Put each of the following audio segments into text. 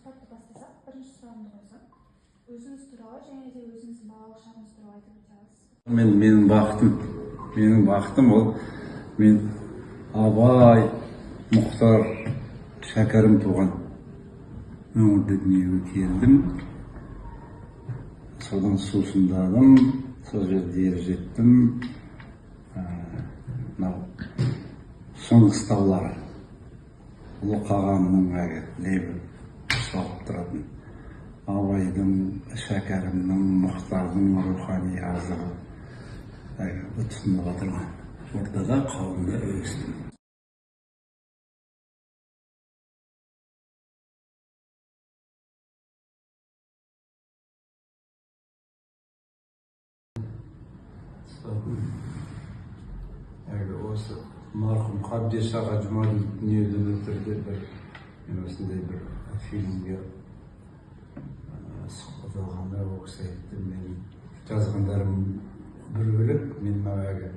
Сұхбатты бастасақ, бірінші сұрағымды қойсам, өзіңіз туралы және де өзіңіздің балалық шағыңыз туралы айтып өте аласыз ба? Менің бақытым ол мен Абай, Мұхтар, Шәкәрім туған өңірде дүниеге келдім. Содан сусындадым, сол жерде ер жеттім. Мынау Шыңғыс таулары, Ұлы Қағанның әлгі лебі ұсталып тұратын Абайдың, Шәкәрімнің, Мұхтардың рухани азығы әлгі тұтынып отырған ортада, қауымда өстім. Әлгі осы марқұм Қабдеш аға Жұмаділ дүниеден өтірде бір мен осындай бір фильмге сұхбат алғанда ол кісі айтты, мен жазғандарым бір бөлек, мен мынау әлгі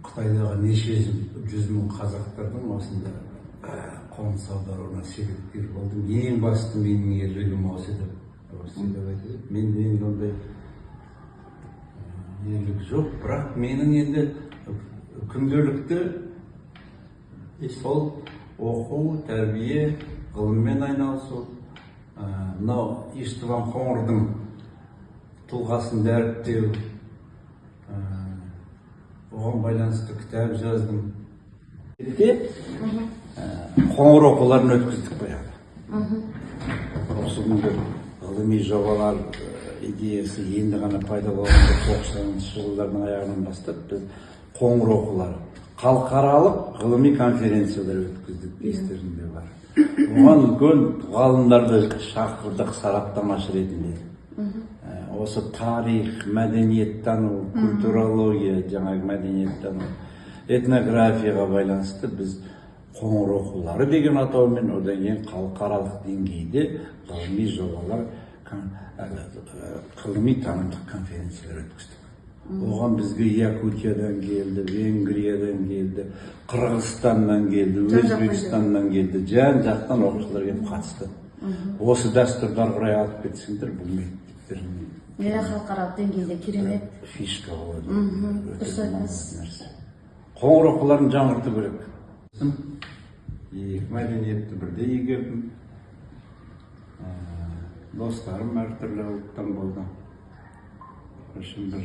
Қытайдағы неше жүз мың қазақтардың осында қоныс аударуына себепкер болдым. Ең басты менің ерлігім осы деп, осы деп айтады. Менде енді ондай ерлік жоқ, бірақ менің енді күнделікті сол оқу, тәрбие, ғылыммен айналысу, мынау Иштван Қоңырдың тұлғасын дәріптеу, оған байланысты кітап жаздым. Қоңыр оқуларын өткіздік баяғыда. Осы күнгі ғылыми жобалар идеясы енді ғана пайда болған тоқсаныншы жылдардың аяғынан бастап біз қоңыр оқулары, халықаралық ғылыми конференциялар өткіздік, естеріңде бар. Оған үлкен ғалымдарды шақырдық сараптамашы ретінде. Осы тарих, мәдениеттану, культурология, жаңағы мәдениеттану, этнографияға байланысты біз қоңыр оқулары деген атаумен, одан кейін халықаралық деңгейде ғылыми жобалар, ғылыми танымдық конференциялар өткіздік. Оған бізге Якутиядан келді, Венгриядан келді, Қырғызстаннан келді, Өзбекстаннан келді, жан-жақтан оқушылар келіп қатысты. Осы дәстүрді ары қарай алып кетсеңдер, бұл мектептердің Халықаралық деңгейде керемет фишка болады. Дұрыс айтасыз. Нәрсе. Қоңыр оқуларын жаңғырту керек. Екі мәдениетті бірдей игердім. Достарым әртүрлі ұлттан болды. Үшін бір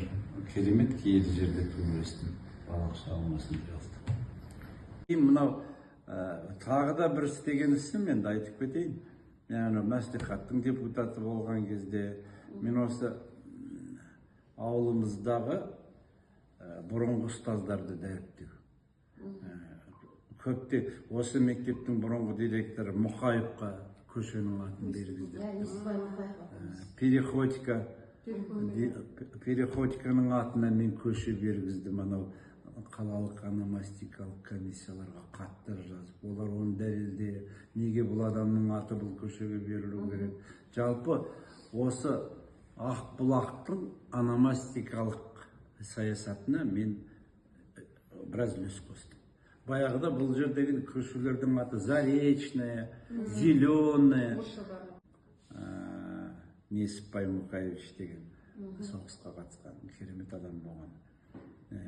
керемет киелі жерде туып өстім. Балалық шағым осындай болды. Кейін мынау тағы да бір істеген ісім, енді айтып кетейін. Мен анау мәслихаттың депутаты болған кезде мен осы ауылымыздағы бұрынғы ұстаздарды дәріптеу. Көпте осы мектептің бұрынғы директоры Мұқаевқа көшенің атын бергіздім. Переходиканың атына мен көше бергіздім. Анау қалалық ономастикалық комиссияларға хаттар жазып, олар оны дәлелде, неге бұл адамның аты бұл көшеге берілу керек. Жалпы осы Ақбұлақтың ономастикалық саясатына мен біраз үлес қостым. Баяғыда бұл жердегі көшелердің аты Заречная, Зеленая, Несіпбай Мұқаевич деген соғысқа қатысқан керемет адам болған.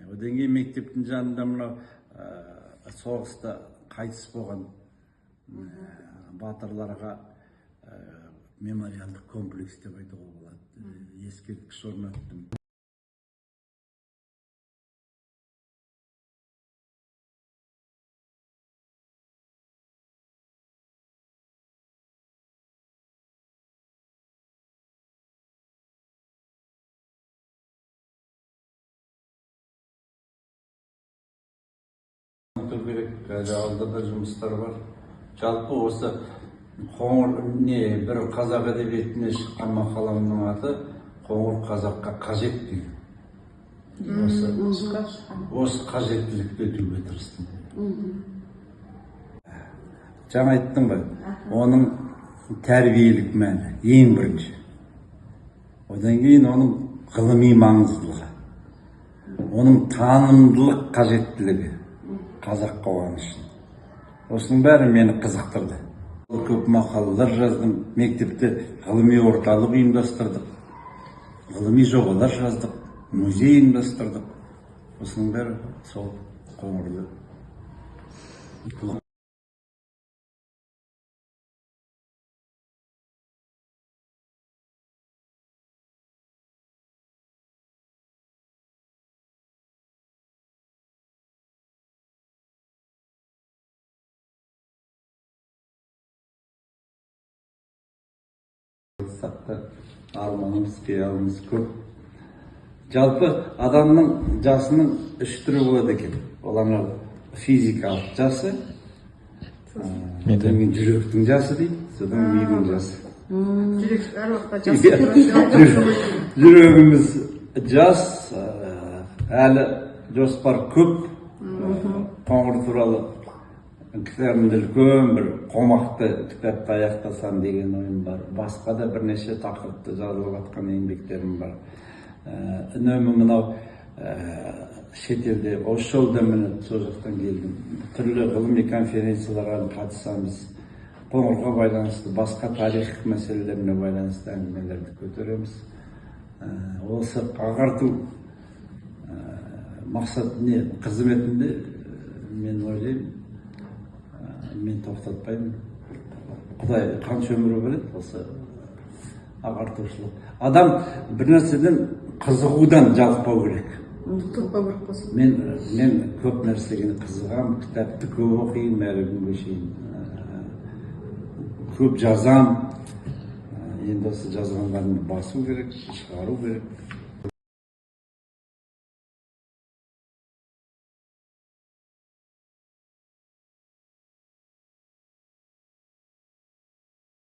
Одан кейін мектептің жанында мынау соғыста қайтыс болған батырларға мемориалдық комплекс деп айтуға болады, ескерткіш орнаттым. Керек, әлі алда да жұмыстар бар. Жалпы осы қоңыр не бір қазақ әдебиетіне шыққан мақаламның аты Қоңыр қазаққа қажет деген. Осы қажеттілікті өтеуге тырыстым. Жаңа айттым ғой, оның тәрбиелік мәні ең бірінші. Одан кейін оның ғылыми маңыздылығы, оның танымдылық қажеттілігі қазақ қоғамы үшін. Осының бәрі мені қызықтырды. Көп мақалалар жаздым. Мектепте ғылыми орталық ұйымдастырдық, ғылыми жобалар жаздық, музей ұйымдастырдық. Осының бәрі сол Қоңырды арманымыз, қиялымыз көп. Жалпы адамның жасының үш түрі болады екен. Ол анау физикалық жасы, одан кейін жүректің жасы дейді, содан мидың жасы. Жүрек әр уақытта жас. Жүрегіміз жас, әлі жоспар көп. Қоңыр туралы кітабымды үлкен бір қомақты кітапты аяқтасам деген ойым бар. Басқа да бірнеше тақырыпта жазылып жатқан еңбектерім бар. Үнемі мынау шетелде, осы жолда міне сол жақтан келдім. Түрлі ғылыми конференцияларға қатысамыз. Қоңырға байланысты, басқа тарих мәселелеріне байланысты әңгімелерді көтереміз. Осы ағарту мақсат не қызметінде мен ойлаймын, мен тоқтатпаймын. Құдай қанша өмір береді, осы ағартушылық. Адам бір нәрседен қызығудан жалықпау керек. Тоқтатпау керек болсын. Мен көп нәрсеге қызығамын, кітапты көп оқимын, әлі күнге шейін. Көп жазам. Енді осы жазғандарымды басу керек, шығару керек.